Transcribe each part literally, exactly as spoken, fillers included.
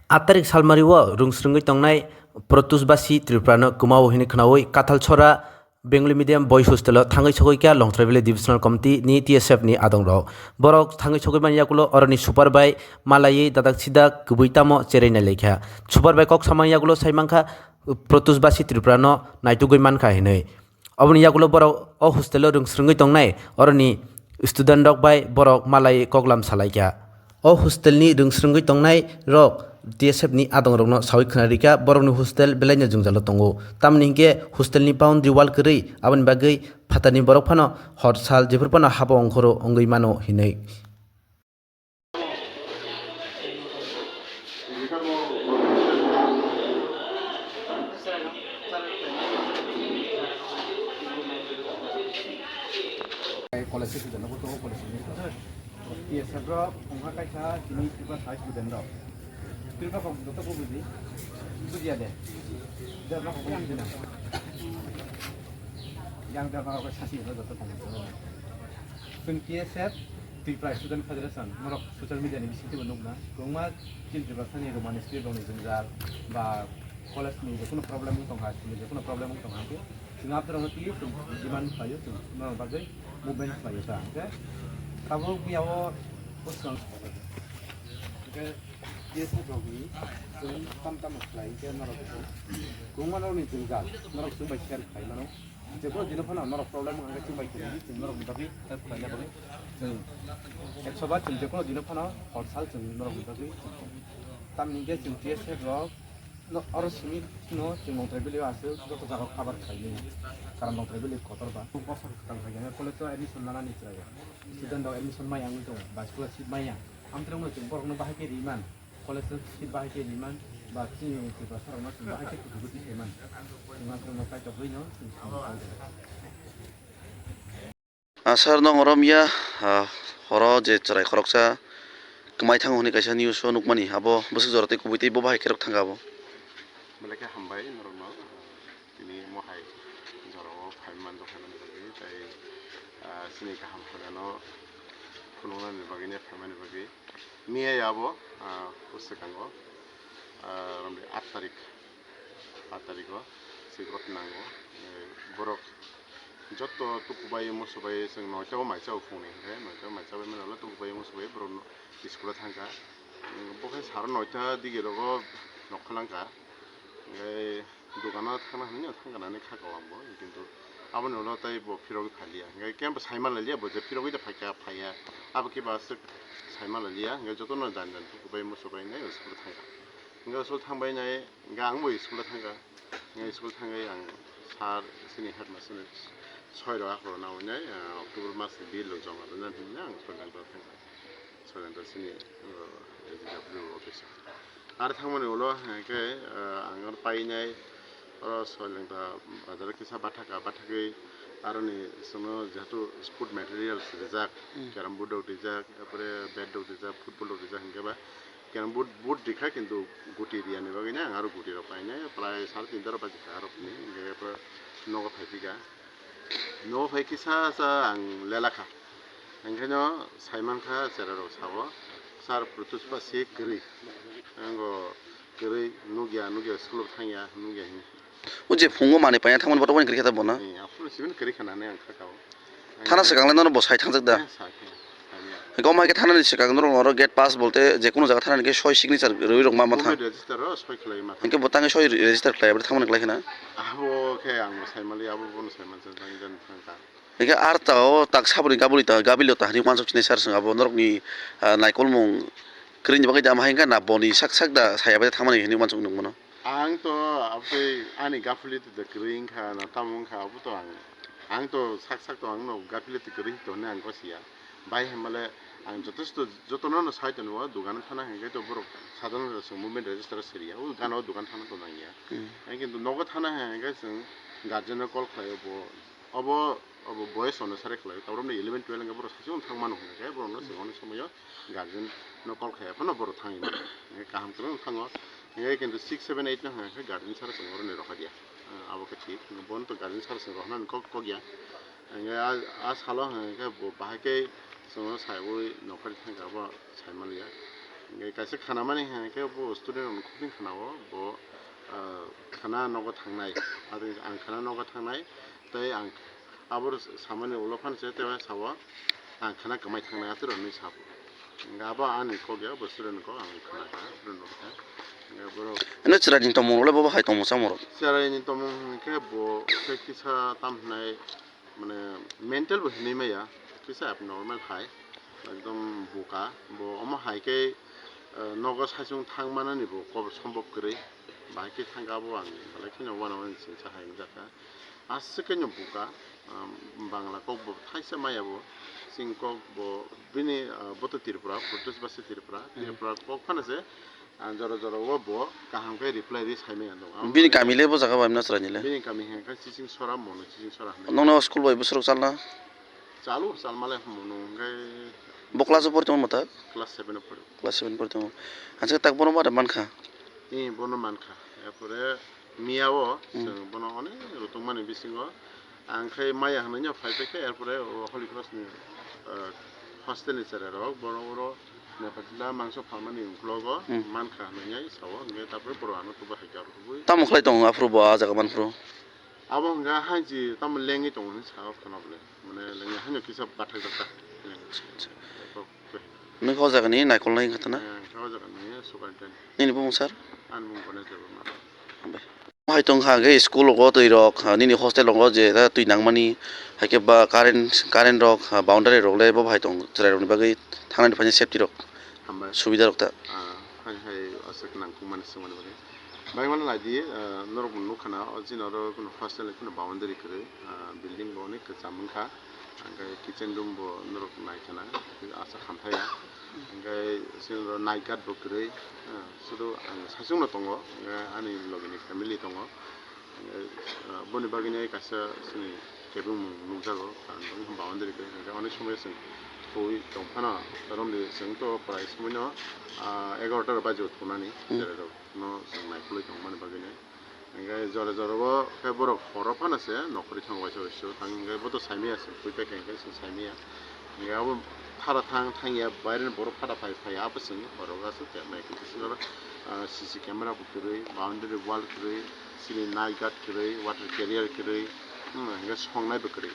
Aat tarik salmari o rwng swrwngwi tongnai Protyush Basi Tripura no kwmao hwnwi khwnawi Kathal Chhora Bengali Medium Boys Hostel o thangwi sogwi kha Longtrai Valley Divisional Committee ni T S F ni adong rok. Borok thangwi sogwi mani yakulo oroni super bai malaiwi dadak sidak kwbwi tamo cherwi nai lai kha. Super bai kok samani yakulo sai mankha Protyush Basi Tripura no naitugwi mankha hinwi. Oboni yagulo borok o hostel o rwng swrwngwi tongnai oroni student rok bai borok malai koklam salai kha. O hostel ni rwng swrwngwi tongnai rok T S F ni adong rokno sawi khwna rikha, borokni hostel belaino jwngjalo tongo. Tamoni hinkhe hostel ni boundary wall kwrwi, aboni bagwi phatarni borok phano hor sal jephuru phano habo ongkhoro wngwi mano hinwi. College se sujana bo tongo, college ni. T S F rok wngkha kaisa chini Tripura side student rok. Tripura kok joto ko buji, bujiya de. Jabra kok buji na. Yang jabra kok sasi joto ko buji. Chwng T S F, Tripura Student Federation, norok social media ni bisingtwibo nukna. Kwbangma chini Tiprasani Roman script rokni jwngjal ba college ni jekono problem wng tongkha, school ni jekono problem wng tongkha, hwnkhe chwng aphuru twiwi chwng demand khlaio, chwng norok bagwi movement khlaio ta. Hwnkhe tabuk biyao bwswng hwnkhe T S F rokni chwng tam tamo khlai hwnkhe norok kwbangma norokni jwngjal norok chwng bai share khlai mano. Jephuru dino phano norok problem wngkha khe chwng bai khwlai di, chwng norokni bagwi help khlaina bagwi chwng ekso bar chwng jephuru dino phano hor sal chwng norokni bagwi chwng khlai. Tamni hwnkhe chwng T S F rok no oro simi no chwng Longtrai Valley o aswk joto jaga o cover khlai manya, karon Longtrai Valley kotor ba. Bosor kwtal phaikha college o admission lanani chwraio, student rok admission maya wngwi tongo, ba school o seat maya, amtwrwngno chwng borokno bahai khe riman. College o seat bahai khe riman, ba chini Tiprasa rokno chwng bahai khe kuchugo twi saiman. Chwng aphuru no kaitor bwino chwng samung kha. Ah, sir, nwng oro wngya, ah, horo je chwrai khoroksa kwmai thango hwnwi kaisa news o nukmani, abo bwswk jora tei kubui tei bo bahai khe rok thangkha abo. Belai khe hambai norokno, tini mo hai jorao phai manjak, phai manjak bagwi tei, ah, chini kaham hamyano phunuknani bagwi, nai phaimani bagwi. Miya abo, ah, o swkango, ah, romni aat tarik, aat tariko se ghotna nango. Eh, borok joto tukubai musubai chwng noita o mai chao phungni hinkhe, noita o mai chabai mani ulo tukubai musubai borok no school o thangkha. Bo khe saro noita digi rogo nokha langkha. Hinkhe dukano thangna hinwi thangkha nani kha kha o ang bo, kintu aboni ulo tei bo phirogwi phailiya. Hinkhe kebo saima lailiya bo je phirogwi de phaikha phaiya. Abo khe bo aswk saima lailiya. Hinkhe jotono jani jani tukubai musubai hinwi school o thangkha. Hinkhe school thangbai nai, hinkhe ang bo school o thangkha. Hinkhe school thangwi ang sir, chini headmaster ni soi rok akhoro nawi nai, ah, October mas ni bill rok joma rwna hinwi ang Soilengta thangkha. Soilengta chini, ah, S D W office o. Aro thangmani ulo hinkhe, ah, ang aro painai, oro Soilengta bazar o kisa bathaka, bathagwi aroni chwngno jehetu sport materials rijak, carrom board rok rijak, apore bat rok rijak, football rok rijak hinkhe ba, Carrom board, board rikha, kintu guti riyani bagwi no ang aro guti rok painai, prai sare tinta rok baji kha arokni, hinkhe nogo phaiphikha. Nogo phai kisa sa ang lelakha. Hinkhe no saimankha chera rok sao, "Sir, Protyush Basi kwrwi." Ang bo kwrwi nukya, nukya, school o thangya, nukya hinwi. O je phungo manwi paina thangmani boto wani kwrwi khe ta bono. Ni, aphuru sibini kwrwi khana hinwi ang kha kao. Thana swkang le nono bo sai thangjak da? Eh, sai khe, sai ya. Gom hai khe thana ni swkang norok oro gate pass bolte je kono jaga thana ni khe soi signature rwi rok ma ma thang. Movement register o soi khlai ma thang. Hinkhe bo tangwi soi register khlai aboni thangmani kwlai khna. Abo khe ang bo sai mali, abo bono sai mansa, jang jan thang kha. Hinkhe ar ta o tak saboni gabuli ta, gabili ta hinwi uansuk sinai sir swng abo norokni, ah, naikolmung kwrwini bagwi da ama hai wngkha na boni sak sak da sai abai thangmani hinwi uansuk nukmano. Ang to abotwi ani gaphulitu da kwrwi wngkha na tamo wngkha abo to ang, ang to sak sak to ang no gaphulitu kwrwi to hinwi ang gosiya. Bai hinmale ang jotosto jotono no sai tongo, dogano thana hinkhe to borok sadharano chwng movement register o siriya, o gana o dogan thana to nangya. Hmm. Ang kintu nogo thana hinkhe chwng guardian no call khlaio, bo obo, obo boyes onusare khlaio, tabuk eleven twelve hinkhe borok sachi thang mano hinkhe borokno chwng oni somoyo guardian no call khai phano borok thangwi mano. Hinkhe kaham kwrwng thango. Hinkhe kintu six, seven, eight no hinkhe guardian sara chwng oroni rohorya. Ah, abo khe thik. Bono to guardian sara chwng rohornani kok, kokya. Hinkhe a, a salo hinkhe bo bahai khe chwngno saiwi nokhorwi thangkha abo sai manliya. Hingke kaisa khanamani hingke bo student rok khobing khanao, bo, ah, khana nogo thangnai. Aro ang khana nogo thangnai, tei ang abo samani ulo phano se tei sao, ang khana kwmai thangnai, atorok hinwi sabo. Hingke abo ani kok ya, bo student kok ang khana kha, student rok kha. Hingke borok Eno chwraini tongmung rok le bo hai tongmung chamung rok. Chwraini tongmung hingke bo khe kisa tam hinai, mane, mental bo hinwi maya, kisa abnormal hai, ekdom boka. Bo omo hai khe, eh, nogo saichung thang manani bo kok sombop kwrwi, bahai khe thangkha abo ang belai kheno uanao uansingcha hai wngjakha. Aswk khe no boka, um, Bangla kok bo thaisa maya bo, chini kok bo bini, uh, bo to Tripura, Protest Basi Tripura, Tripura kok phano se, ang jora jora o bo kaham khe reply ri sai maya tongo. Bini kami le bo jaga bai mano chwraini le? Bini kami hwnkhe Chiching Sora, Mono Chiching Sora hinwi. Nokno school bai bwswk chalna? Chalo, chalmale mono hwnkhe. Bo class o pori tongo mwtak? Class seven o pori. Class seven pori tongo. Ang se tak bono ma mankha. Ee, bono mankha. Erpore miyao, hmm, chwng bono onek rwtwkmani bisingo ang khai maya hwnwi no phai paikha, erpore o Holy Cross ni, ah, hostel ni cherai rok bono oro Nepatila mangso phalmani uklogo, hmm, mankha hwnwi sao, hwnkhe tapore borok ano tubu hai khe aro tubui. Tamo khlai tongo aphuru bo ah jaga manphuru? Abo hwnkhe hainchi tamo lengwi tongo hinwi sao khwna bwle. Mane lengya haino kisa bathakjak ta. Nokha o jagani naikolnai wngkha tana? Eh, nokha o jagani superintendent. Nini bumung sir? Ani bumung Ganesh Debbarma. Hambai. Hai tongkha hwnkhe school rogo twi rok, ha, nini hostel rogo je da twi nangmani, haikhe ba current, current rok, ha, boundary rok le bo hai tong chwrai rokni bagwi thangnani phaini safety rok, hambai, subida rok ta. Ah, hai hai aswk nangkukmani swngmani bagwi. Bai mano naidi, ah, norok bo nukha na, o chini oro kheno hostel ni kheno boundary kwrwi, ah, building bo onek kwcham wngkha, hwnkhe kitchen room bo norok naikha na, aswk hamthaiya, hwnkhe chini oro night guard bo kwrwi, ah, sudu ang saichung no tongo, hwnkhe ani logi ni family tongo, hwnkhe, ah, boni bagwi no kaisa chini kebengmung nukjago, boundary khe, hwnkhe onek somoi chwng thwi tong phano, romdi chwng to prai somoi no, ah, egarota baji o thunani, hmm, cherai rok. No chwng naikolwi tongmani bagwino. Hingke jora jora bo khe borok horo phano se nokhorwi thango waisa waisa tang hingke bo to saimaya se pui paikha hingke chwng saimaya. Hingke abo phara thang thangya baireni borok phara phai phai abo chwng horo aswk khe nai khe bisingo, ah, C C camera bo kwrwi, boundary wall kwrwi, chini night guard kwrwi, water carrier kwrwi, hmm, hingke songnai bo kwrwi.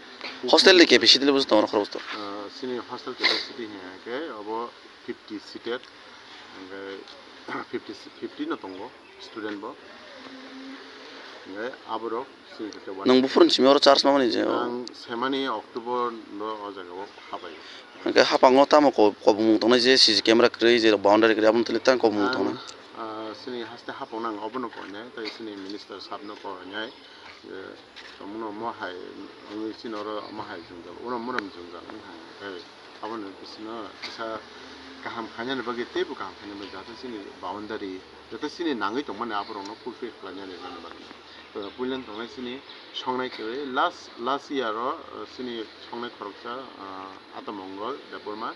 Hostel ni capacity le bujo tongo khoroksa? Ah, chini hostel capacity hingke obo fifty seated, hingke fifty, fifty no tongo student bo, hingke aborok chini khe. Nwng buphuruni simi oro charge mamani je? Ang semani October no o jaga o habai. Hingke hapango tamo ko-, kobongmung tongnai je C C camera kwrwi, je boundary kwrwi, aboni tole tang kobongmung tongnai. Ah, chini haste hapang nang obono koinai, tei chini minister sabno koinai. Je, tongmano omo hai, wngwi chini oro omo hai jwngjal, oro morom jwngjal wng hai, hwnkhe aboni bisino kisa kaham khainani bagwi, teibo kaham khainani bagwi, jate chini boundary, jate chini nangwi tongmani aborokno fulfill khlainani bagwi. Puilani tongnai chini songnai kwrwi, last, last year o, uh, chini songnai khoroksa, uh, Ato Mongol Debbarma,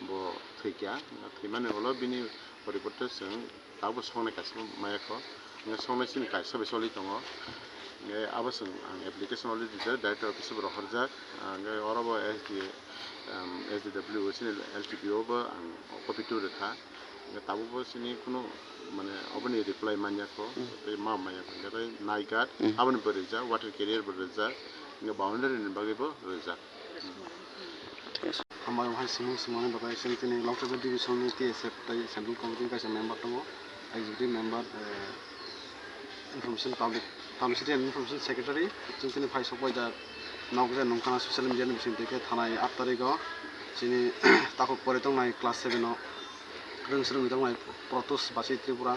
bo thwikha, thwimani ulo bini poriborte chwng tabuk songnai kaisa maya kho. Hingke songnai chini kaisa bai choli tongo. Hingke abo chwng ang application already rijak, director office o bo rohorjak. Hingke oro bo S D, um, S D W chini L T P o bo ang copy twi rwkha. Hingke tabuk bo chini kunu mane oboni reply manya kho, hmm, tei ma manya kho. Hingke tei night guard, hmm, aboni bo rijak, water carrier bo rijak, hingke boundary ni bagwi bo rijak. Hambai hai simung simani bagwi chwng chini Longsaibari division ni T S F tei central committee ni kaisa member tongo, executive member, eh, information public, publicity and information secretary. Chwng chini phai sok bai da nok je nungkhana social media ni bising twi khe thanai aat tarikh o chini takhuk pori tongnai class seven o rwng swrwngwi tongnai Protus Basi Tripura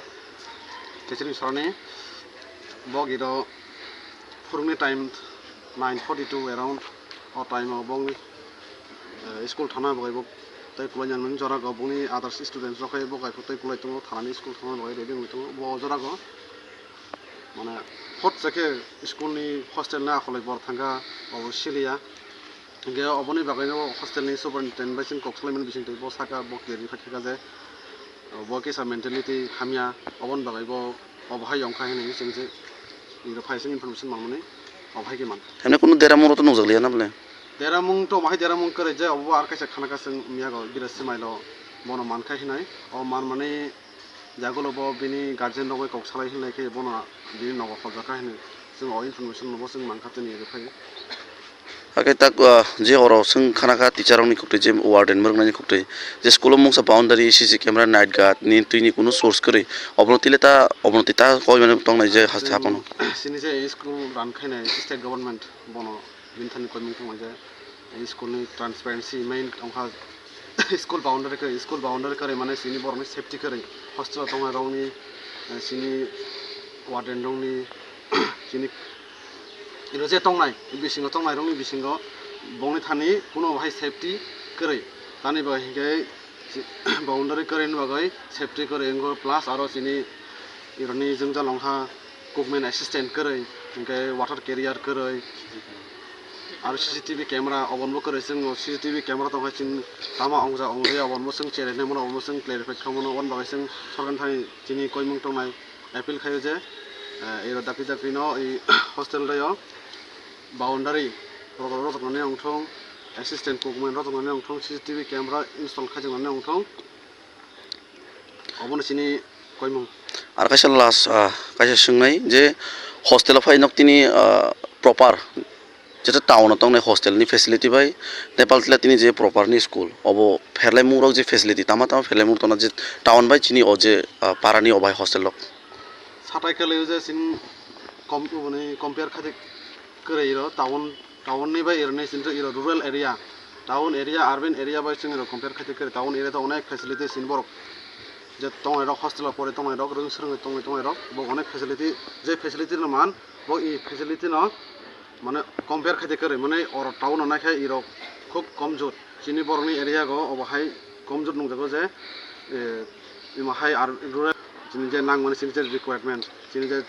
Kechari Sorani bo giro phurungni time nine forty two around o time o bongni, eh, school thana bagwi bo tei kulai nangmani jora go bongni others students rok khe bo kaipho tei kulai tongo thanani school thana bagwi ready wngwi tongo bo jora go mane hot se khe school ni hostel ni akhol bai bor thangkha obo siliya. Hingke oboni bagwi no hostel ni superintendent bai chwng kok salaimani bisingtwi bo saka bo kiri phaikha je, bo kisa mentality hamya, oboni bagwi bo obo hai ongkha hinwi chwng se iro phai chwng information manmani obo hai khe mankha. Hemne kunu deramung rok to nukjakliya na bole? Deramung to omo hai deramung kwrwi je obo bo ar kaisa khana kha chwng miya go gira swmailo. Bono mankha hinwi, o manmani jagulo bo bini guardian rokbai kok salai hinlai khe bono bini nogo hojak kha hinwi chwng o information no bo chwng mankha tini ede phai. Hakhe tak, ah, je oro chwng khana kha teacher rokni kwtwi je warden mwrwknani kwtwi je school o mungsa boundary, C C camera, night guard ni twini kunu source kwrwi obono tile ta obono twi ta koi mani tongnai je haste haphano. Chini je school run khainai state government bono bini thani koimung tongnai je school ni transparency main wngkha. School boundary kwrwi, school boundary kwrwi mane chini borokni safety kwrwi hostel o tongnai rokni, eh, chini warden rokni, chini ino je tongnai bisingo tongnai rokni bisingo bongni thani kuno hai safety kwrwi tani bai hinkhe boundary kwrwini bagwi safety kwrwi wngkha plus aro chini ironi jwngjal wngkha. Cookman assistant kwrwi, hinkhe water carrier kwrwi, aro C C T V camera, obonbo kwrwi chwng o C C T V camera tongkha chwng tama ongja ongya obonbo chwng cherene mano, obonbo chwng clarify khamano, oboni bagwi chwng sorkarni thani chini koimung tongnai appeal khaio je, eh, ero dapi dapi no i hostel reo boundary rok rok rok nani ongthong, assistant cookman rok nani ongthong, C C T V camera install khajaknani ongthong. Obono chini koimung. Ar kaisa last, ah, kaisa swngnai je hostel o phai nok tini, ah, proper jeto town o tongnai hostel ni facility bai Nepal tila tini je proper ni school obo pherlai mungrok je facility tama tama pherlai mung tongna je town bai chini o je, ah, para ni o bai hostel rok. Satai kwlwi o je chini kom-, oboni compare khadik kwrwi rw town, town ni bai ero ni chini ero rural area, town area, urban area bai chwng ero compare khaite kwrwi town area o onek facility chini borok je tongnai rok hostel o pore tongnai rok, rwng swrwngwi tongwi tongnai rok bo onek facility, je facility no man bo i facility no mane compare khaite kwrwi mane oro town o naikhe ero khub komjor. Chini borokni area go obo hai komjor nukjago je, eh, imo hai ar rural chini je nangmani chini je requirement chini je,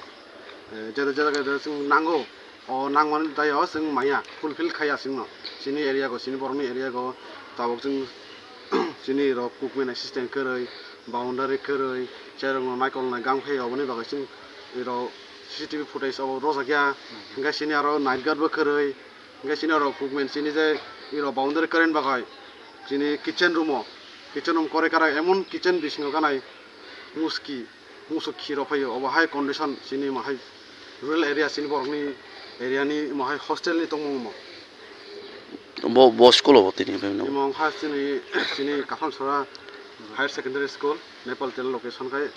eh, jera jera jera chwng nango o nangmani daio chwng maya fulfill khaya chwngno chini area go chini borokni area go tabuk chwng chini rok cookman assistant kwrwi boundary kwrwi cherokno naikolnai gang phai oboni bagwi chwng iro C C T V footage obo rojak ya hwnkhe chini aro night guard bo kwrwi. Hingke chini oro cookman chini je iro boundary current bagai chini kitchen room o, kitchen room kore karai emon kitchen bisingo ganai muski, musuk khiro phaio, obo hai condition chini mahai rural area chini borokni area ni mahai hostel ni tongmung mo. Bo, bo school obo tini, imo wngkha chini, chini Kaphang Sora Higher Secondary School, Nepal Tela location khai, eh,